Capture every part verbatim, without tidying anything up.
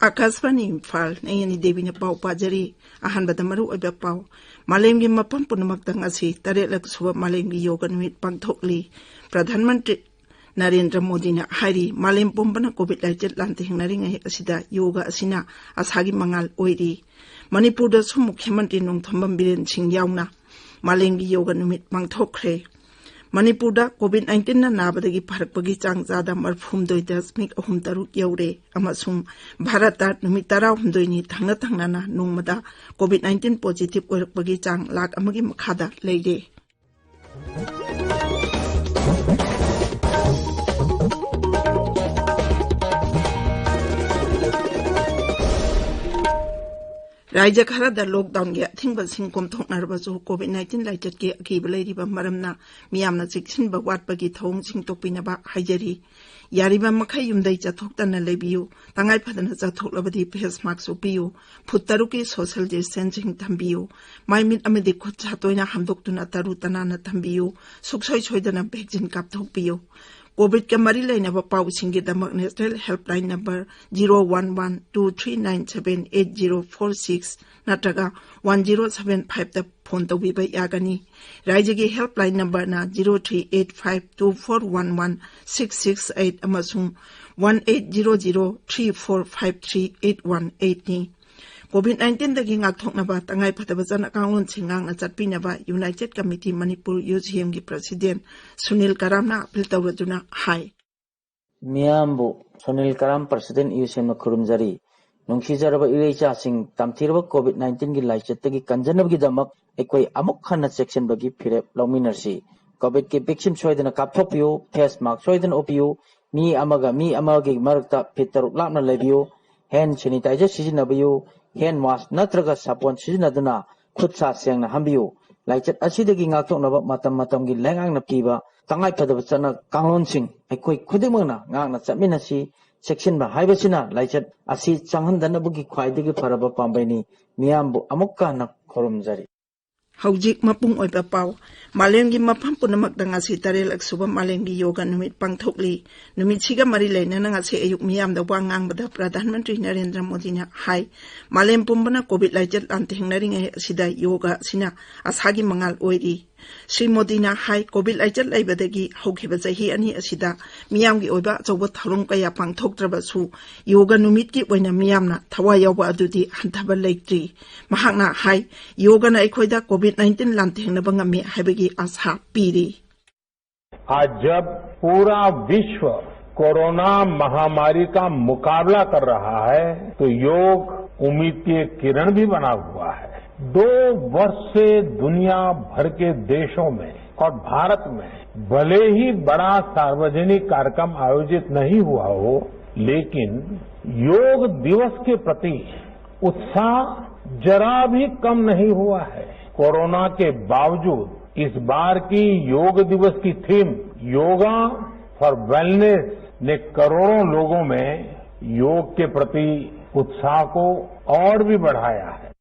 ꯑꯥꯀꯥꯁꯕꯥꯅꯤ ꯏꯝꯐꯥꯜ, ꯑꯩꯅꯤ ꯗꯦꯕꯤꯅ ꯄꯥꯎ ꯄꯥꯖꯔꯤ꯫ ꯑꯍꯥꯟꯕꯗ ꯃꯔꯨ ꯑꯣꯏꯕ ꯄꯥꯎ꯫ ꯃꯥꯂꯦꯝꯒꯤ ꯃꯐꯝ ꯄꯨꯝꯅꯃꯛꯇ ꯉꯁꯤ ꯇꯔꯦꯠꯂꯛ ꯁꯨꯕ ꯃꯥꯂꯦꯝꯒꯤ ꯌꯣꯒ ꯅꯨꯃꯤꯠ ꯄꯥꯡꯊꯣꯛꯂꯤ꯫ ꯄ꯭ꯔꯙꯥꯟ ꯃꯟꯇ꯭ꯔꯤ ꯅꯔꯦꯟꯗ꯭ꯔ ꯃꯣꯗꯤꯅ ꯍꯥꯏꯔꯤ, ꯃꯥꯂꯦꯝ ꯄꯨꯝꯕꯅ ꯀꯣꯚꯤꯗ ꯂꯥꯏꯆꯠ ꯂꯥꯟꯊꯦꯡꯅꯔꯤꯉꯩ ꯑꯁꯤꯗ ꯌꯣꯒ ꯑꯁꯤꯅ ꯑꯁꯥꯒꯤ ꯃꯉꯥꯜ ꯑꯣꯏꯔꯤ꯫ ꯃꯅꯤꯄꯨꯔꯗꯁꯨ ꯃꯨꯈ꯭ꯌ ꯃꯟꯇ꯭ꯔꯤ ꯅꯣꯡꯊꯣꯝꯕꯝ ꯕꯤꯔꯦꯟ ꯁꯤꯡ ꯌꯥꯎꯅ ꯃꯥꯂꯦꯝꯒꯤ ꯌꯣꯒ ꯅꯨꯃꯤꯠ ꯄꯥꯡꯊꯣꯛꯈ꯭ꯔꯦ꯫ ꯃꯅꯤꯄꯨꯔꯗ ꯀꯣꯚꯤꯗ ꯅꯥꯏꯟꯇꯤꯟꯅ ꯅꯥꯕꯗꯒꯤ ꯐꯔꯛꯄꯒꯤ ꯆꯥꯡ ꯆꯥꯗ ꯃꯔꯤꯐꯨꯍꯨꯝꯗꯣꯏ ꯗꯁꯃꯤꯛ ꯑꯍꯨꯝ ꯇꯔꯨꯛ ꯌꯧꯔꯦ ꯑꯃꯁꯨꯡ ꯚꯥꯔꯠꯇ ꯅꯨꯃꯤꯠ ꯇꯔꯥꯍꯨꯝꯗꯣꯏꯅꯤ ꯊꯪꯅ ꯊꯪꯅꯅ ꯅꯣꯡꯃꯗ ꯀꯣꯚꯤꯗ ꯅꯥꯏꯟꯇꯤꯟ ꯄꯣꯖꯤꯇꯤꯚ ꯑꯣꯏꯔꯛꯄꯒꯤ ꯆꯥꯡ ꯂꯥꯈ ꯑꯃꯒꯤ ꯃꯈꯥꯗ ꯂꯩꯔꯦ꯫ ꯔꯥꯖ꯭ꯌ ꯈꯔꯗ ꯂꯣꯛꯗꯥꯎꯟꯒꯤ ꯑꯊꯤꯡꯕꯁꯤꯡ ꯀꯣꯝꯊꯣꯛꯅꯔꯕꯁꯨ ꯀꯣꯚꯤꯗ ꯅꯥꯏꯟꯇꯤꯟ ꯂꯥꯏꯆꯠꯀꯤ ꯑꯀꯤꯕ ꯂꯩꯔꯤꯕ ꯃꯔꯝꯅ ꯃꯤꯌꯥꯝꯅ ꯆꯦꯛꯁꯤꯟꯕ ꯋꯥꯠꯄꯒꯤ ꯊꯧꯑꯣꯡꯁꯤꯡ ꯇꯣꯛꯄꯤꯅꯕ ꯍꯥꯏꯖꯔꯤ꯫ ꯌꯥꯔꯤꯕ ꯃꯈꯩ ꯌꯨꯝꯗꯩ ꯆꯠꯊꯣꯛꯇꯅ ꯂꯩꯕꯤꯌꯨ꯫ ꯇꯉꯥꯏ ꯐꯗꯅ ꯆꯠꯊꯣꯛꯂꯕꯗꯤ ꯐꯦꯁ ꯃꯥꯛꯁ ꯎꯞꯄꯤꯌꯨ꯫ ꯐꯨꯠ ꯇꯔꯨꯛꯀꯤ ꯁꯣꯁꯤꯌꯦꯜ ꯗꯤꯁꯇꯦꯟꯁꯤꯡ ꯊꯝꯕꯤꯌꯨ꯫ ꯃꯥꯏ ꯃꯤꯠ ꯑꯃꯗꯤ ꯈꯨꯠ ꯁꯥ ꯇꯣꯏꯅ ꯍꯥꯝꯗꯣꯛꯇꯨꯅ ꯇꯔꯨ ꯇꯅꯥꯟꯅ ꯊꯝꯕꯤꯌꯨ꯫ ꯁꯨꯡꯁꯣꯏ ꯁꯣꯏꯗꯅ ꯚꯦꯛꯁꯤꯟ ꯀꯥꯞꯊꯣꯛꯄꯤꯌꯨ꯫ ꯀꯣꯚꯤꯗꯀ ꯃꯔꯤ ꯂꯩꯅꯕ ꯄꯥꯎꯁꯤꯡꯒꯤꯗꯃꯛ national helpline number zero one one two three nine seven eight zero four six ꯅꯠꯇ꯭ꯔꯒ ꯋꯥꯟ ꯖꯤꯔꯣ ꯁꯚꯦꯟ ꯐꯥꯏꯚꯇ ꯐꯣꯟ ꯇꯧꯕꯤꯕ ꯌꯥꯒꯅꯤ꯫ ꯔꯥꯏꯖꯒꯤ ꯍꯦꯜꯞꯂꯥꯏꯟ ꯅꯝꯕꯔꯅ zero three eight five two four one one six six eight ꯑꯃꯁꯨꯡ one eight zero zero three four five three eight one ꯑꯩꯠꯅꯤ꯫ Covid ꯅꯥꯏꯟꯇꯤꯟꯗꯒꯤ ꯉꯥꯛꯊꯣꯛꯅꯕ ꯇꯉꯥꯏ ꯐꯗꯕ ꯆꯠꯅ ꯀꯥꯡꯂꯣꯟꯁꯤꯡ ꯉꯥꯛꯅ ꯆꯠꯄꯤꯅꯕ united committee Manipur, U C ꯑꯦꯝꯒꯤ ꯄ꯭ꯔꯁꯤꯗꯦꯟ ꯁꯨꯅꯤꯜ ꯀꯔꯥꯝꯅ ꯑꯄꯤꯜ ꯇꯧꯔꯗꯨꯅ ꯍꯥꯏ꯫ ꯃꯤꯌꯥꯝꯕꯨ ꯁꯨꯅꯤꯜ ꯀꯔꯥꯝ, ꯄ꯭ꯔꯁꯤꯗꯦꯟ, ꯌꯨ ꯁꯤ ꯑꯦꯝꯅ ꯈꯨꯔꯨꯝꯖꯔꯤ꯫ ꯅꯨꯡꯁꯤꯖꯔꯕ ꯏꯔꯩꯆꯥꯁꯤꯡ, ꯇꯝꯊꯤꯔꯕ ꯀꯣꯚꯤꯗ ꯅꯥꯏꯟꯇꯤꯟꯒꯤ ꯂꯥꯏꯆꯠꯇꯒꯤ ꯀꯟꯖꯅꯕꯒꯤꯗꯃꯛ ꯑꯩꯈꯣꯏ ꯑꯃꯨꯛ ꯍꯟꯅ ꯆꯦꯛꯁꯤꯟꯕꯒꯤ ꯐꯤꯔꯦꯞ ꯂꯧꯃꯤꯟꯅꯁꯤ꯫ ꯀꯣꯚꯤꯗꯀꯤ ꯚꯦꯛꯁꯤꯟ ꯁꯣꯏꯗꯅ ꯀꯥꯞꯊꯣꯛꯄꯤꯌꯨ, ꯐꯦꯁ ꯃꯥꯛꯁ ꯁꯣꯏꯗꯅ ꯎꯞꯄꯤꯌꯨ, ꯃꯤ ꯑꯃꯒ ꯃꯤ ꯑꯃꯒꯤ ꯃꯔꯛꯇ ꯐꯤꯠ ꯇꯔꯨꯛ ꯂꯥꯞꯅ ꯂꯩꯕꯤꯌꯨ, ꯍꯦꯟ ꯁꯦꯅꯤꯇꯥꯏꯖꯔ ꯁꯤꯖꯤꯟꯅꯕꯤꯌꯨ, ꯍꯦꯟ ꯋꯥꯁ ꯅꯠꯇ꯭ꯔꯒ ꯁꯥꯄꯣꯟ ꯁꯤꯖꯤꯟꯅꯗꯨꯅ ꯈꯨꯠ ꯁꯥ ꯁꯦꯡꯅ ꯍꯥꯝꯕꯤꯌꯨ꯫ ꯂꯥꯏꯆꯠ ꯑꯁꯤꯗꯒꯤ ꯉꯥꯛꯊꯣꯛꯅꯕ ꯃꯇꯝ ꯃꯇꯝꯒꯤ ꯂꯩꯉꯥꯛꯅ ꯄꯤꯕ ꯇꯉꯥꯏ ꯐꯗꯕ ꯆꯠꯅ ꯀꯥꯡꯂꯣꯟꯁꯤꯡ ꯑꯩꯈꯣꯏ ꯈꯨꯗꯤꯡꯃꯛꯅ ꯉꯥꯛꯅ ꯆꯠꯃꯤꯟꯅꯁꯤ꯫ ꯆꯦꯛꯁꯤꯟꯕ ꯍꯥꯏꯕꯁꯤꯅ ꯂꯥꯏꯆꯠ ꯑꯁꯤ ꯆꯪꯍꯟꯗꯅꯕꯒꯤ ꯈ꯭ꯋꯥꯏꯗꯒꯤ ꯐꯔꯕ ꯄꯥꯝꯕꯩꯅꯤ꯫ ꯃꯤꯌꯥꯝꯕꯨ ꯑꯃꯨꯛꯀ ꯍꯟꯅ ꯈꯨꯔꯨꯝꯖꯔꯤ꯫ ꯍꯧꯖꯤꯛ ꯃꯄꯨꯡ ꯑꯣꯏꯕ ꯄꯥꯎ꯫ ꯃꯥꯂꯦꯝꯒꯤ ꯃꯐꯝ ꯄꯨꯝꯅꯃꯛꯇ ꯉꯁꯤ ꯇꯔꯦꯠꯂꯛ ꯁꯨꯕ ꯃꯥꯂꯦꯝꯒꯤ ꯌꯣꯒ ꯅꯨꯃꯤꯠ ꯄꯥꯡꯊꯣꯛꯂꯤ꯫ ꯅꯨꯃꯤꯠꯁꯤꯒ ꯃꯔꯤ ꯂꯩꯅꯅ ꯉꯁꯤ ꯑꯌꯨꯛ ꯃꯤꯌꯥꯝꯗ ꯋꯥ ꯉꯥꯡꯕꯗ ꯄ꯭ꯔꯙꯥꯟ ꯃꯟꯇ꯭ꯔꯤ ꯅꯔꯦꯟꯗ꯭ꯔ ꯃꯣꯗꯤꯅ ꯍꯥꯏ, ꯃꯥꯂꯦꯝ ꯄꯨꯝꯕꯅ ꯀꯣꯚꯤꯠ ꯂꯥꯏꯆꯠ ꯂꯥꯟꯊꯦꯡꯅꯔꯤꯉꯩ ꯑꯁꯤꯗ ꯌꯣꯒ ꯑꯁꯤꯅ ꯑꯁꯥꯒꯤ ꯃꯉꯥꯜ ꯑꯣꯏꯔꯤ꯫ ꯁ꯭ꯔꯤ ꯃꯣꯗꯤꯅ ꯍꯥꯏ, ꯀꯣꯚꯤꯠ ꯂꯥꯏꯆꯠ ꯂꯩꯕꯗꯒꯤ ꯍꯧꯈꯤꯕ ꯆꯍꯤ ꯑꯅꯤ ꯑꯁꯤꯗ ꯃꯤꯌꯥꯝꯒꯤ ꯑꯣꯏꯕ ꯑꯆꯧꯕ ꯊꯧꯔꯝ ꯀꯌꯥ ꯄꯥꯡꯊꯣꯛꯇ꯭ꯔꯕꯁꯨ, ꯌꯣꯒ ꯅꯨꯃꯤꯠꯀꯤ ꯑꯣꯏꯅ ꯃꯤꯌꯥꯝꯅ ꯊꯋꯥꯏ ꯌꯥꯎꯕ ꯑꯗꯨꯗꯤ ꯍꯟꯊꯕ ꯂꯩꯇ꯭ꯔꯤ꯫ ꯃꯍꯥꯛꯅ ꯍꯥꯏ, ꯌꯣꯒꯅ ꯑꯩꯈꯣꯏꯗ ꯀꯣꯚꯤꯠ ꯅꯥꯏꯟꯇꯤꯟ ꯂꯥꯟꯊꯦꯡꯅꯕ ꯉꯝꯃꯤ ꯍꯥꯏꯕꯒꯤ ꯑꯥꯁꯥ ꯄꯤꯔꯤ꯫ आज जब पूरा विश्व कोरोना महामारी का मुकाबला कर रहा है, तो योग उम्मीद की एक किरण भी बना हुआ है। दो वर्ष से दुनिया भर के देशों में और भारत में भले ही बड़ा सार्वजनिक कार्यक्रम आयोजित नहीं हुआ हो, लेकिन योग दिवस के प्रति उत्साह जरा भी कम नहीं हुआ है। कोरोना के बावजूद इस बार की योग दिवस की थीम योगा फॉर वेलनेस ने करोड़ों लोगों में योग के प्रति उत्साह को और भी बढ़ाया है।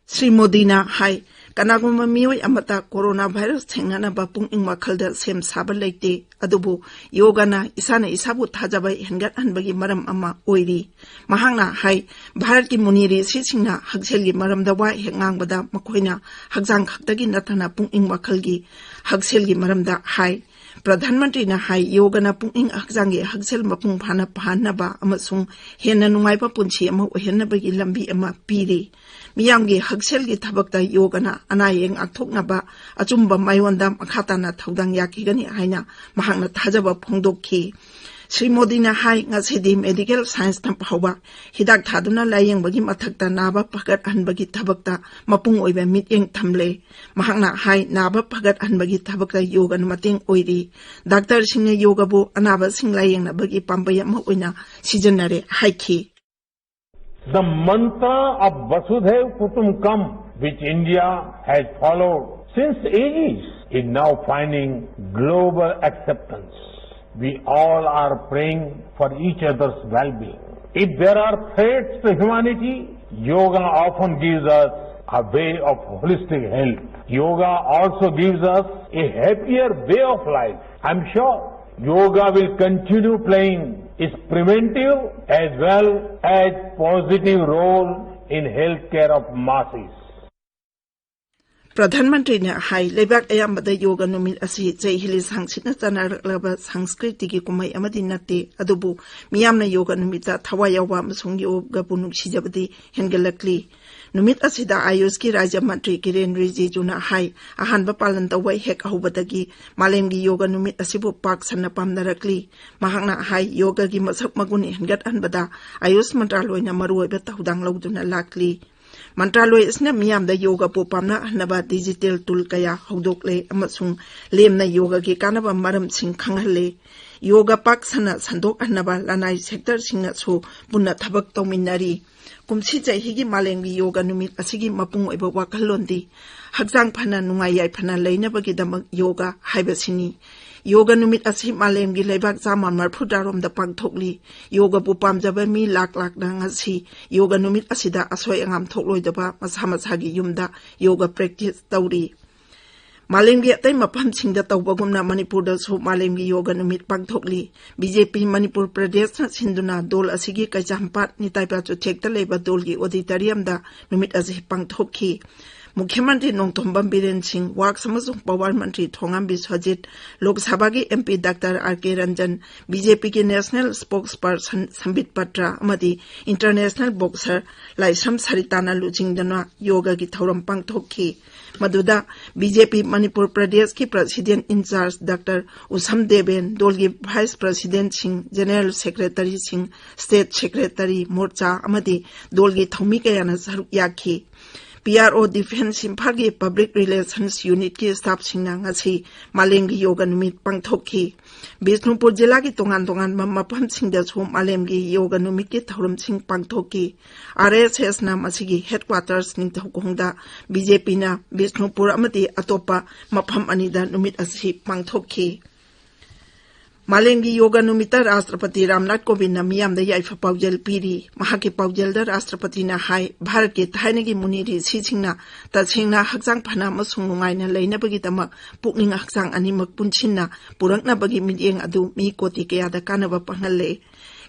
ꯁ꯭ꯔꯤ ꯃꯣꯗꯤꯅ ꯍꯥꯏ, ꯀꯅꯥꯒꯨꯝꯕ ꯃꯤꯑꯣꯏ ꯑꯃꯠꯇ ꯀꯣꯔꯣꯅꯥ ꯚꯥꯏꯔꯁ ꯊꯦꯡꯅꯅꯕ ꯄꯨꯛꯅꯤꯡ ꯋꯥꯈꯜꯗ ꯁꯦꯝ ꯁꯥꯕ ꯂꯩꯇꯦ, ꯑꯗꯨꯕꯨ ꯌꯣꯒꯅ ꯏꯁꯥꯅ ꯏꯁꯥꯕꯨ ꯊꯥꯖꯕ ꯍꯦꯟꯒꯠꯍꯟꯕꯒꯤ ꯃꯔꯝ ꯑꯃ ꯑꯣꯏꯔꯤ꯫ ꯃꯍꯥꯛꯅ ꯍꯥꯏ, ꯚꯥꯔꯠꯀꯤ ꯃꯨꯅꯤ ꯔꯤꯁꯤꯁꯤꯡꯅ ꯍꯛꯁꯦꯜꯒꯤ ꯃꯔꯝꯗ ꯋꯥ ꯍꯦꯛ ꯉꯥꯡꯕꯗ ꯃꯈꯣꯏꯅ ꯍꯛꯆꯥꯡ ꯈꯛꯇꯒꯤ ꯅꯠꯇꯅ ꯄꯨꯛꯅꯤꯡ ꯋꯥꯈꯜꯒꯤ ꯍꯛꯁꯦꯜꯒꯤ ꯃꯔꯝꯗ ꯍꯥꯏ꯫ ꯄ꯭ꯔꯙꯥꯟ ꯃꯟꯇ꯭ꯔꯤꯅ ꯍꯥꯏ, ꯌꯣꯒꯅ ꯄꯨꯛꯅꯤꯡ ꯍꯛꯆꯥꯡꯒꯤ ꯍꯛꯁꯦꯜ ꯃꯄꯨꯡ ꯐꯥꯅ ꯐꯍꯟꯅꯕ ꯑꯃꯁꯨꯡ ꯍꯦꯟꯅ ꯅꯨꯡꯉꯥꯏꯕ ꯄꯨꯟꯁꯤ ꯑꯃ ꯑꯣꯏꯍꯟꯅꯕꯒꯤ ꯂꯝꯕꯤ ꯑꯃ ꯄꯤꯔꯤ꯫ ꯃꯤꯌꯥꯝꯒꯤ ꯍꯛꯁꯦꯜꯒꯤ ꯊꯕꯛꯇ ꯌꯣꯒꯅ ꯑꯅꯥ ꯑꯌꯦꯛ ꯉꯥꯛꯊꯣꯛꯅꯕ ꯑꯆꯨꯝꯕ ꯃꯥꯏꯑꯣꯟꯗ ꯃꯈꯥ ꯇꯥꯅ ꯊꯧꯗꯥꯡ ꯌꯥꯈꯤꯒꯅꯤ ꯍꯥꯏꯅ ꯃꯍꯥꯛꯅ ꯊꯥꯖꯕ ꯐꯣꯡꯗꯣꯛꯈꯤ꯫ ꯁ꯭ꯔꯤ ꯃꯣꯗꯤꯅ ꯍꯥꯏ, ꯉꯁꯤꯗꯤ ꯃꯦꯗꯤꯀꯦꯜ ꯁꯥꯏꯟꯁꯅ ꯐꯥꯎꯕ ꯍꯤꯗꯥꯛ ꯊꯥꯗꯨꯅ ꯂꯥꯌꯦꯡꯕꯒꯤ ꯃꯊꯛꯇ ꯅꯥꯕ ꯐꯒꯠꯍꯟꯕꯒꯤ ꯊꯕꯛꯇ ꯃꯄꯨꯡ ꯑꯣꯏꯕ ꯃꯤꯠꯌꯦꯡ ꯊꯝꯂꯦ꯫ ꯃꯍꯥꯛꯅ ꯍꯥꯏ, ꯅꯥꯕ ꯐꯒꯠꯍꯟꯕꯒꯤ ꯊꯕꯛꯇ ꯌꯣꯒꯅ ꯃꯇꯦꯡ ꯑꯣꯏꯔꯤ꯫ ꯗꯥꯛꯇꯔꯁꯤꯡꯅ ꯌꯣꯒꯕꯨ ꯑꯅꯥꯕꯁꯤꯡ ꯂꯥꯌꯦꯡꯅꯕꯒꯤ ꯄꯥꯝꯕꯩ ꯑꯃ ꯑꯣꯏꯅ ꯁꯤꯖꯤꯟꯅꯔꯦ ꯍꯥꯏꯈꯤ꯫ The mantra of Vasudhaiv Kutumbakam, which India has followed since ages, is now finding global acceptance. We all are praying for each other's well-being. If there are threats to humanity, yoga often gives us a way of holistic health. Yoga also gives us a happier way of life. I'm sure yoga will continue playing its preventive as well as positive role in healthcare of masses. ꯄ꯭ꯔꯙꯥꯟ ꯃꯟꯇ꯭ꯔꯤꯅ ꯍꯥꯏ, ꯂꯩꯕꯥꯛ ꯑꯌꯥꯝꯕꯗ ꯌꯣꯒ ꯅꯨꯃꯤꯠ ꯑꯁꯤ ꯆꯩ ꯍꯤꯂꯤꯁꯥꯡ ꯁꯤꯠꯅ ꯆꯠꯅꯔꯛꯂꯕ ꯁꯪꯁꯀ꯭ꯔꯤꯇꯤꯒꯤ ꯀꯨꯝꯍꯩ ꯑꯃꯗꯤ ꯅꯠꯇꯦ꯫ ꯑꯗꯨꯕꯨ ꯃꯤꯌꯥꯝꯅ ꯌꯣꯒ ꯅꯨꯃꯤꯠꯇ ꯊꯋꯥꯏ ꯌꯥꯎꯕ ꯑꯃꯁꯨꯡ ꯌꯣꯒꯕꯨ ꯅꯨꯡꯁꯤꯖꯕꯗꯤ ꯍꯦꯟꯒꯠꯂꯛꯂꯤ꯫ ꯅꯨꯃꯤꯠ ꯑꯁꯤꯗ ꯑꯥꯌꯨꯁꯀꯤ ꯔꯥꯖ꯭ꯌ ꯃꯟꯇ꯭ꯔꯤ ꯀꯤꯔꯦꯟ ꯔꯤꯖꯤꯖꯨꯅ ꯍꯥꯏ, ꯑꯍꯥꯟꯕ ꯄꯥꯂꯟ ꯇꯧꯕ ꯍꯦꯛ ꯍꯧꯕꯗꯒꯤ ꯃꯥꯂꯦꯝꯒꯤ ꯌꯣꯒ ꯅꯨꯃꯤꯠ ꯑꯁꯤꯕꯨ ꯄꯥꯛ ꯁꯟꯅ ꯄꯥꯝꯅꯔꯛꯂꯤ꯫ ꯃꯍꯥꯛꯅ ꯍꯥꯏ, ꯌꯣꯒꯒꯤ ꯃꯁꯛ ꯃꯒꯨꯟ ꯍꯦꯟꯒꯠꯍꯟꯕꯗ ꯑꯥꯌꯨꯁ ꯃꯟꯇ꯭ꯔꯥꯂꯣꯏꯅ ꯃꯔꯨꯑꯣꯏꯕ ꯊꯧꯗꯥꯡ ꯂꯧꯗꯨꯅ ꯂꯥꯛꯂꯤ꯫ ꯃꯟꯇ꯭ꯔꯥꯂꯣꯏ ꯑꯁꯤꯅ ꯃꯤꯌꯥꯝꯗ ꯌꯣꯒꯕꯨ ꯄꯥꯝꯅꯍꯟꯅꯕ ꯗꯤꯖꯤꯇꯦꯜ ꯇꯨꯜ ꯀꯌꯥ ꯍꯧꯗꯣꯛꯂꯦ ꯑꯃꯁꯨꯡ ꯂꯦꯝꯅ ꯌꯣꯒꯒꯤ ꯀꯥꯟꯅꯕ ꯃꯔꯝꯁꯤꯡ ꯈꯪꯍꯜꯂꯦ꯫ ꯌꯣꯒ ꯄꯥꯛ ꯁꯟꯅ ꯁꯟꯗꯣꯛꯍꯟꯅꯕ ꯂꯅꯥꯏ ꯁꯦꯛꯇꯔꯁꯤꯡꯅꯁꯨ ꯄꯨꯟꯅ ꯊꯕꯛ ꯇꯧꯃꯤꯟꯅꯔꯤ꯫ ꯀꯨꯝꯁꯤ ꯆꯍꯤꯒꯤ ꯃꯥꯂꯦꯝꯒꯤ ꯌꯣꯒ ꯅꯨꯃꯤꯠ ꯑꯁꯤꯒꯤ ꯃꯄꯨꯡ ꯑꯣꯏꯕ ꯋꯥꯈꯜꯂꯣꯟꯗꯤ ꯍꯛꯆꯥꯡ ꯐꯅ ꯅꯨꯡꯉꯥꯏ ꯌꯥꯏꯐꯅ ꯂꯩꯅꯕꯒꯤꯗꯃꯛ ꯌꯣꯒ ꯍꯥꯏꯕꯁꯤꯅꯤ꯫ ꯌꯣꯒ ꯅꯨꯃꯤꯠ ꯑꯁꯤ ꯃꯥꯂꯦꯝꯒꯤ ꯂꯩꯕꯥꯛ ꯆꯥꯝꯃ ꯃꯔꯤꯐꯨꯇꯔꯥꯔꯣꯝꯗ ꯄꯥꯡꯊꯣꯛꯂꯤ꯫ ꯌꯣꯒꯕꯨ ꯄꯥꯝꯖꯕ ꯃꯤ ꯂꯥꯛ ꯂꯥꯛꯅ ꯉꯁꯤ ꯌꯣꯒ ꯅꯨꯃꯤꯠ ꯑꯁꯤꯗ ꯑꯁꯣꯏ ꯑꯉꯥꯝ ꯊꯣꯛꯂꯣꯏꯗꯕ ꯃꯁꯥ ꯃꯁꯥꯒꯤ ꯌꯨꯝꯗ ꯌꯣꯒ ꯄ꯭ꯔꯦꯛꯇꯤꯁ ꯇꯧꯔꯤ꯫ ꯃꯥꯂꯦꯝꯒꯤ ꯑꯇꯩ ꯃꯐꯝꯁꯤꯡꯗ ꯇꯧꯕꯒꯨꯝꯅ ꯃꯅꯤꯄꯨꯔꯗꯁꯨ ꯃꯥꯂꯦꯝꯒꯤ ꯌꯣꯒ ꯅꯨꯃꯤꯠ ꯄꯥꯡꯊꯣꯛꯂꯤ꯫ ꯕꯤꯖꯦꯄꯤ ꯃꯅꯤꯄꯨꯔ ꯄ꯭ꯔꯗꯦꯁꯅ ꯁꯤꯟꯗꯨꯅ ꯗꯣꯜ ꯑꯁꯤꯒꯤ ꯀꯩꯆꯥꯝꯄꯥꯠ ꯅꯤꯇꯥꯏꯕ ꯆꯨꯊꯦꯛꯇ ꯂꯩꯕ ꯗꯣꯜꯒꯤ ꯑꯣꯗꯤꯇꯣꯔꯤꯌꯝꯗ ꯅꯨꯃꯤꯠ ꯑꯁꯤ ꯄꯥꯡꯊꯣꯛꯈꯤ꯫ ꯃꯨꯈ꯭ꯌ ꯃꯟꯇ꯭ꯔꯤ ꯅꯣꯡꯊꯣꯝꯕꯝ ꯕꯤꯔꯦꯟ ꯁꯤꯡ, ꯋꯥꯔꯛꯁ ꯑꯃꯁꯨꯡ ꯄꯥꯋꯔ ꯃꯟꯇ꯭ꯔꯤ ꯊꯣꯉꯥꯝ ꯕꯤꯁ꯭ꯋꯖꯤꯠ, ꯂꯣꯛ ꯁꯚꯥꯒꯤ ꯑꯦꯝ ꯄꯤ ꯗꯥꯛꯇꯔ ꯑꯥꯔ ꯀꯦ ꯔꯟꯖꯟ, ꯕꯤꯖꯦꯄꯤꯒꯤ ꯅꯦꯁꯅꯦꯜ ꯁ꯭ꯄꯣꯛꯁ ꯄꯔꯁꯟ ꯁꯝꯕꯤꯠ ꯄꯇ꯭ꯔ ꯑꯃꯗꯤ ꯏꯟꯇꯔꯅꯦꯁꯅꯦꯜ ꯕꯣꯛꯁꯔ ꯂꯥꯏꯁ꯭ꯔꯝ ꯁꯔꯤꯇꯥꯅ ꯂꯨꯆꯤꯡꯗꯨꯅ ꯌꯣꯒꯒꯤ ꯊꯧꯔꯝ ꯄꯥꯡꯊꯣꯛꯈꯤ꯫ ꯃꯗꯨꯗ ꯕꯤꯖꯦꯄꯤ ꯃꯅꯤꯄꯨꯔ ꯄ꯭ꯔꯗꯦꯁꯀꯤ president in charge doctor Usham Deben, ꯗꯣꯜꯒꯤ ꯚꯥꯏꯁ ꯄ꯭ꯔꯁꯤꯗꯦꯟꯠꯁꯤꯡ, ꯖꯦꯅꯦꯔꯦꯜ ꯁꯦꯀ꯭ꯔꯦꯇꯔꯤꯁꯤꯡ, ꯁ꯭ꯇꯦꯠ ꯁꯦꯀ꯭ꯔꯦꯇꯔꯤ, ꯃꯣꯔꯆꯥ ꯑꯃꯗꯤ ꯗꯣꯜꯒꯤ ꯊꯧꯃꯤ ꯀꯌꯥꯅ ꯁꯔꯨꯛ ꯌꯥꯈꯤ꯫ ꯄꯤ ꯑꯥꯔ ꯑꯣ ꯗꯤꯐꯦꯟꯁ ꯏꯝꯐꯥꯜꯒꯤ ꯄꯕ꯭ꯂꯤꯛ ꯔꯤꯂꯦꯁꯟꯁ ꯌꯨꯅꯤꯠꯀꯤ ꯁ꯭ꯇꯥꯐꯁꯤꯡꯅ ꯉꯁꯤ ꯃꯥꯂꯦꯝꯒꯤ ꯌꯣꯒ ꯅꯨꯃꯤꯠ ꯄꯥꯡꯊꯣꯛꯈꯤ꯫ ꯕꯤꯁꯅꯨꯄꯨꯔ ꯖꯤꯂꯥꯒꯤ ꯇꯣꯉꯥꯟ ꯇꯣꯉꯥꯟꯕ ꯃꯐꯝꯁꯤꯡꯗꯁꯨ ꯃꯥꯂꯦꯝꯒꯤ ꯌꯣꯒ ꯅꯨꯃꯤꯠꯀꯤ ꯊꯧꯔꯝꯁꯤꯡ ꯄꯥꯡꯊꯣꯛꯈꯤ꯫ ꯑꯥꯔ ꯑꯦꯁ ꯑꯦꯁꯅ ꯃꯁꯤꯒꯤ ꯍꯦꯗꯀ꯭ꯋꯥꯇꯔꯁ ꯅꯤꯡꯊꯧꯈꯣꯡꯗ, ꯕꯤꯖꯦꯄꯤꯅ ꯕꯤꯁꯅꯨꯄꯨꯔ ꯑꯃꯗꯤ ꯑꯇꯣꯞꯄ ꯃꯐꯝ ꯑꯅꯤꯗ ꯅꯨꯃꯤꯠ ꯑꯁꯤ ꯄꯥꯡꯊꯣꯛꯈꯤ꯫ ꯃꯥꯂꯦꯝꯒꯤ ꯌꯣꯒ ꯅꯨꯃꯤꯠꯇ ꯔꯥꯁꯇ꯭ꯔꯄꯇꯤ ꯔꯥꯝꯅꯥꯊ ꯀꯣꯕꯤꯟꯗꯅ ꯃꯤꯌꯥꯝꯗ ꯌꯥꯏꯐ ꯄꯥꯎꯖꯦꯜ ꯄꯤꯔꯤ꯫ ꯃꯍꯥꯛꯀꯤ ꯄꯥꯎꯖꯦꯜꯗ ꯔꯥꯁꯇ꯭ꯔꯄꯇꯤꯅ ꯍꯥꯏ, ꯚꯥꯔꯠꯀꯤ ꯊꯥꯏꯅꯒꯤ ꯃꯨꯅꯤ ꯔꯤꯁꯤꯁꯤꯡꯅ ꯇꯁꯦꯡꯅ ꯍꯛꯆꯥꯡ ꯐꯅ ꯑꯃꯁꯨꯡ ꯅꯨꯡꯉꯥꯏꯅ ꯂꯩꯅꯕꯒꯤꯗꯃꯛ ꯄꯨꯛꯅꯤꯡ ꯍꯛꯆꯥꯡ ꯑꯅꯤꯃꯛ ꯄꯨꯟꯁꯤꯟꯅ ꯄꯨꯔꯛꯅꯕꯒꯤ ꯃꯤꯠꯌꯦꯡ ꯑꯗꯨ ꯃꯤ ꯀꯣꯇꯤ ꯀꯌꯥꯗ ꯀꯥꯟꯅꯕ ꯐꯪꯍꯜꯂꯦ꯫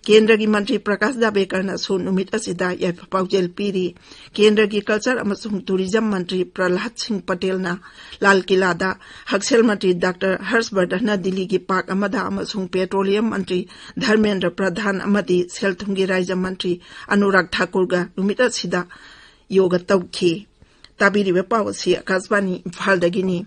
ꯀꯦꯟꯗ꯭ꯔꯒꯤ ꯃꯟꯇ꯭ꯔꯤ ꯄ꯭ꯔꯀꯥꯁ ꯖꯥꯕꯦꯗꯀꯔꯅꯁꯨ ꯅꯨꯃꯤꯠ ꯑꯁꯤꯗ ꯌꯥꯏꯐ ꯄꯥꯎꯖꯦꯜ ꯄꯤꯔꯤ꯫ ꯀꯦꯟꯗ꯭ꯔꯒꯤ ꯀꯜꯆꯔ ꯑꯃꯁꯨꯡ ꯇꯨꯔꯤꯖꯝ ꯃꯟꯇ꯭ꯔꯤ ꯄ꯭ꯔꯍꯂꯥꯗ ꯁꯤꯡ ꯄꯇꯦꯜꯅ ꯂꯥꯜ ꯀꯤꯂꯥꯗ, ꯍꯛꯁꯦꯜ ꯃꯟꯇ꯭ꯔꯤ ꯗꯥꯛꯇꯔ ꯍꯔꯁ ꯕꯔꯙꯟꯅ ꯗꯤꯜꯂꯤꯒꯤ ꯄꯥꯔꯛ ꯑꯃꯗ ꯑꯃꯁꯨꯡ ꯄꯦꯇ꯭ꯔꯣꯂꯤꯌꯝ ꯃꯟꯇ꯭ꯔꯤ ꯙꯔꯃꯦꯟꯗ꯭ꯔ ꯄ꯭ꯔꯙꯥꯟ ꯑꯃꯗꯤ ꯁꯦꯜ ꯊꯨꯝꯒꯤ ꯔꯥꯖ꯭ꯌ ꯃꯟꯇ꯭ꯔꯤ ꯑꯅꯨꯔꯥꯒ ꯊꯥꯀꯨꯔꯒ ꯅꯨꯃꯤꯠ ꯑꯁꯤꯗ ꯌꯣꯒ ꯇꯧꯈꯤ꯫ ꯇꯥꯕꯤꯔꯤꯕ ꯄꯥꯎ ꯑꯁꯤ ꯑꯀꯥꯁꯕꯥꯅꯤ ꯏꯝꯐꯥꯜꯗꯒꯤꯅꯤ꯫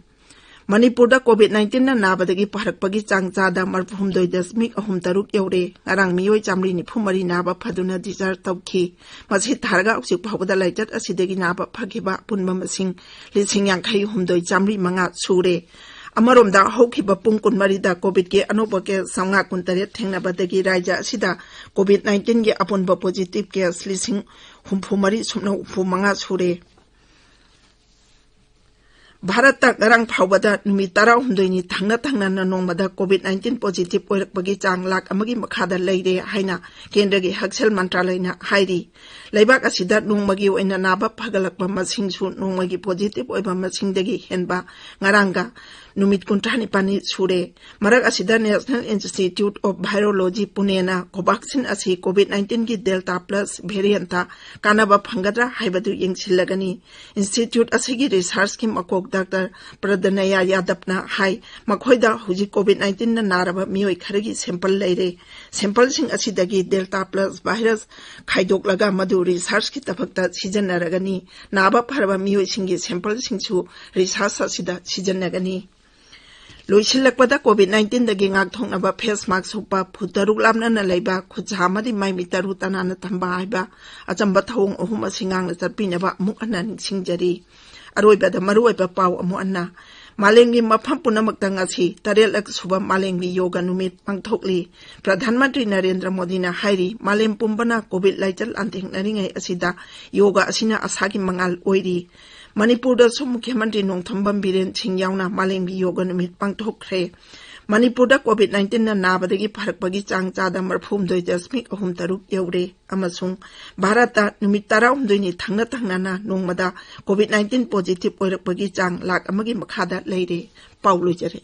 ꯃꯅꯤꯄꯨꯔꯗ ꯀꯣꯚꯤꯗ ꯅꯥꯏꯟꯇꯤꯟꯅ ꯅꯥꯕꯗꯒꯤ ꯐꯔꯛꯄꯒꯤ ꯆꯥꯡ ꯆꯥꯗ ꯃꯔꯤꯐꯨ ꯍꯨꯝꯗꯣꯏ ꯗꯁꯃꯤꯛ ꯑꯍꯨꯝ ꯇꯔꯨꯛ ꯌꯧꯔꯦ꯫ ꯉꯔꯥꯡ ꯃꯤꯑꯣꯏ ꯆꯥꯃꯔꯤ ꯅꯤꯐꯨ ꯃꯔꯤ ꯅꯥꯕ ꯐꯗꯨꯅ ꯗꯤꯁꯆꯥꯔꯖ ꯇꯧꯈꯤ꯫ ꯃꯁꯤ ꯊꯥꯔꯒ ꯍꯧꯖꯤꯛ ꯐꯥꯎꯕꯗ ꯂꯥꯏꯆꯠ ꯑꯁꯤꯗꯒꯤ ꯅꯥꯕ ꯐꯈꯤꯕ ꯑꯄꯨꯟꯕ ꯃꯁꯤꯡ ꯂꯤꯁꯤꯡ ꯌꯥꯡꯈꯩ ꯍꯨꯝꯗꯣꯏ ꯆꯥꯃꯔꯤ ꯃꯉꯥ ꯁꯨꯔꯦ꯫ ꯑꯃꯔꯣꯝꯗ, ꯍꯧꯈꯤꯕ ꯄꯨꯡ ꯀꯨꯟꯃꯔꯤꯗ ꯀꯣꯚꯤꯗꯀꯤ ꯑꯅꯧꯕ ꯀꯦꯁ ꯆꯥꯝꯃꯉꯥ ꯀꯨꯟꯇꯔꯦꯠ ꯊꯦꯡꯅꯕꯗꯒꯤ ꯔꯥꯖ꯭ꯌ ꯑꯁꯤꯗ ꯀꯣꯚꯤꯗ ꯅꯥꯏꯟꯇꯤꯟꯒꯤ ꯑꯄꯨꯟꯕ ꯄꯣꯖꯤꯇꯤꯚ ꯀꯦꯁ ꯂꯤꯁꯤꯡ ꯍꯨꯝꯐꯨ ꯃꯔꯤ ꯁꯨꯞꯅ ꯍꯨꯝꯐꯨ ꯃꯉꯥ ꯁꯨꯔꯦ꯫ ꯚꯥꯔꯠꯇ ꯉꯔꯥꯡ ꯐꯥꯎꯕꯗ ꯅꯨꯃꯤꯠ ꯇꯔꯥꯍꯨꯝꯗꯣꯏꯅꯤ ꯊꯪꯅ ꯊꯪꯅꯅ ꯅꯣꯡꯃꯗ ꯀꯣꯚꯤꯗ ꯅꯥꯏꯟꯇꯤꯟ ꯄꯣꯖꯤꯇꯤꯚ ꯑꯣꯏꯔꯛꯄꯒꯤ ꯆꯥꯡ ꯂꯥꯈ ꯑꯃꯒꯤ ꯃꯈꯥꯗ ꯂꯩꯔꯦ ꯍꯥꯏꯅ ꯀꯦꯟꯗ꯭ꯔꯒꯤ ꯍꯛꯁꯦꯜ ꯃꯟꯇ꯭ꯔꯥꯂꯌꯅ ꯍꯥꯏꯔꯤ꯫ ꯂꯩꯕꯥꯛ ꯑꯁꯤꯗ ꯅꯣꯡꯃꯒꯤ ꯑꯣꯏꯅ ꯅꯥꯕ ꯐꯒꯠꯂꯛꯄ ꯃꯁꯤꯡꯁꯨ ꯅꯣꯡꯃꯒꯤ ꯄꯣꯖꯤꯇꯤꯚ ꯑꯣꯏꯕ ꯃꯁꯤꯡꯗꯒꯤ ꯍꯦꯟꯕ ꯉꯔꯥꯡꯒ ꯅꯨꯃꯤꯠ ꯀꯨꯟꯊ꯭ꯔꯥ ꯅꯤꯄꯥꯜꯅꯤ ꯁꯨꯔꯦ꯫ ꯃꯔꯛ ꯑꯁꯤꯗ National Institute of Virology ꯄꯨꯅꯦꯅ Covaxin ꯑꯁꯤ ꯀꯣꯚꯤꯗ ꯅꯥꯏꯟꯇꯤꯟꯒꯤ ꯗꯦꯜꯇꯥ ꯄ꯭ꯂꯁ ꯚꯦꯔꯤꯌꯟꯇ ꯀꯥꯟꯅꯕ ꯐꯪꯒꯗ꯭ꯔꯥ ꯍꯥꯏꯕꯗꯨ ꯌꯦꯡꯁꯤꯜꯂꯒꯅꯤ꯫ ꯏꯟꯁꯇꯤꯇ꯭ꯌꯨꯠ ꯑꯁꯤꯒꯤ ꯔꯤꯁꯥꯔꯆꯀꯤ ꯃꯀꯣꯛ ꯗꯥꯛꯇꯔ ꯄ꯭ꯔꯗꯅꯌꯥ ꯌꯥꯗꯕꯅ ꯍꯥꯏ, ꯃꯈꯣꯏꯗ ꯍꯧꯖꯤꯛ ꯀꯣꯚꯤꯗ ꯅꯥꯏꯟꯇꯤꯟꯅ ꯅꯥꯔꯕ ꯃꯤꯑꯣꯏ ꯈꯔꯒꯤ ꯁꯦꯝꯄꯜ ꯂꯩꯔꯦ꯫ ꯁꯦꯝꯄꯜꯁꯤꯡ ꯑꯁꯤꯗꯒꯤ ꯗꯦꯜꯇꯥ ꯄ꯭ꯂꯁ ꯚꯥꯏꯔꯁ ꯈꯥꯏꯗꯣꯛꯂꯒ ꯃꯗꯨ ꯔꯤꯁꯥꯔꯆꯀꯤ ꯊꯕꯛꯇ ꯁꯤꯖꯤꯟꯅꯔꯒꯅꯤ꯫ ꯅꯥꯕ ꯐꯔꯕ ꯃꯤꯑꯣꯏꯁꯤꯡꯒꯤ ꯁꯦꯝꯄꯜꯁꯤꯡꯁꯨ ꯔꯤꯁꯥꯔꯆ ꯑꯁꯤꯗ ꯁꯤꯖꯤꯟꯅꯒꯅꯤ꯫ ꯂꯣꯏꯁꯤꯜꯂꯛꯄꯗ, ꯀꯣꯚꯤꯗ ꯅꯥꯏꯟꯇꯤꯟꯗꯒꯤ ꯉꯥꯛꯊꯣꯛꯅꯕ ꯐꯦꯁ ꯃꯥꯛꯁ ꯎꯞꯄ, ꯐꯨꯠ ꯇꯔꯨꯛ ꯂꯥꯞꯅꯅ ꯂꯩꯕ, ꯈꯨꯠ ꯁꯥ ꯑꯃꯗꯤ ꯃꯥꯏ ꯃꯤꯠ ꯇꯔꯨ ꯇꯅꯥꯟꯅ ꯊꯝꯕ ꯍꯥꯏꯕ ꯑꯆꯝꯕ ꯊꯧꯑꯣꯡ ꯑꯍꯨꯝ ꯑꯁꯤ ꯉꯥꯛꯅ ꯆꯠꯄꯤꯅꯕ ꯑꯃꯨꯛ ꯍꯟꯅ ꯅꯤꯡꯁꯤꯡꯖꯔꯤ꯫ ꯑꯔꯣꯏꯕꯗ ꯃꯔꯨꯑꯣꯏꯕ ꯄꯥꯎ ꯑꯃꯨꯛ ꯍꯟꯅ꯫ ꯃꯥꯂꯦꯝꯒꯤ ꯃꯐꯝ ꯄꯨꯝꯅꯃꯛꯇ ꯉꯁꯤ ꯇꯔꯦꯠꯂꯛ ꯁꯨꯕ ꯃꯥꯂꯦꯝꯒꯤ ꯌꯣꯒ ꯅꯨꯃꯤꯠ ꯄꯥꯡꯊꯣꯛꯂꯤ꯫ ꯄ꯭ꯔꯙꯥꯟ ꯃꯟꯇ꯭ꯔꯤ ꯅꯔꯦꯟꯗ꯭ꯔ ꯃꯣꯗꯤꯅ ꯍꯥꯏꯔꯤ, ꯃꯥꯂꯦꯝ ꯄꯨꯝꯕꯅ ꯀꯣꯚꯤꯗ ꯂꯥꯏꯆꯠ ꯂꯥꯟꯊꯦꯡꯅꯔꯤꯉꯩ ꯑꯁꯤꯗ ꯌꯣꯒ ꯑꯁꯤꯅ ꯑꯁꯥꯒꯤ ꯃꯉꯥꯜ ꯑꯣꯏꯔꯤ꯫ ꯃꯅꯤꯄꯨꯔꯗꯁꯨ ꯃꯨꯈ꯭ꯌ ꯃꯟꯇ꯭ꯔꯤ ꯅꯣꯡꯊꯣꯝꯕꯝ ꯕꯤꯔꯦꯟ ꯁꯤꯡ ꯌꯥꯎꯅ ꯃꯥꯂꯦꯝꯒꯤ ꯌꯣꯒ ꯅꯨꯃꯤꯠ ꯄꯥꯡꯊꯣꯛꯈ꯭ꯔꯦ꯫ ꯃꯅꯤꯄꯨꯔꯗ ꯀꯣꯚꯤꯗ ꯅꯥꯏꯟꯇꯤꯟꯅ ꯅꯥꯕꯗꯒꯤ ꯐꯔꯛꯄꯒꯤ ꯆꯥꯡ ꯆꯥꯗ ꯃꯔꯤꯐꯨꯍꯨꯝꯗꯣꯏ ꯗꯁꯃꯤꯛ ꯑꯍꯨꯝ ꯇꯔꯨꯛ ꯌꯧꯔꯦ ꯑꯃꯁꯨꯡ ꯚꯥꯔꯠꯇ ꯅꯨꯃꯤꯠ ꯇꯔꯥꯍꯨꯝꯗꯣꯏꯅꯤ ꯊꯪꯅ ꯊꯪꯅꯅ ꯅꯣꯡꯃꯗ ꯀꯣꯚꯤꯗ ꯅꯥꯏꯟꯇꯤꯟ ꯄꯣꯖꯤꯇꯤꯚ ꯑꯣꯏꯔꯛꯄꯒꯤ ꯆꯥꯡ ꯂꯥꯈ ꯑꯃꯒꯤ ꯃꯈꯥꯗ ꯂꯩꯔꯦ꯫ ꯄꯥꯎ ꯂꯣꯏꯖꯔꯦ꯫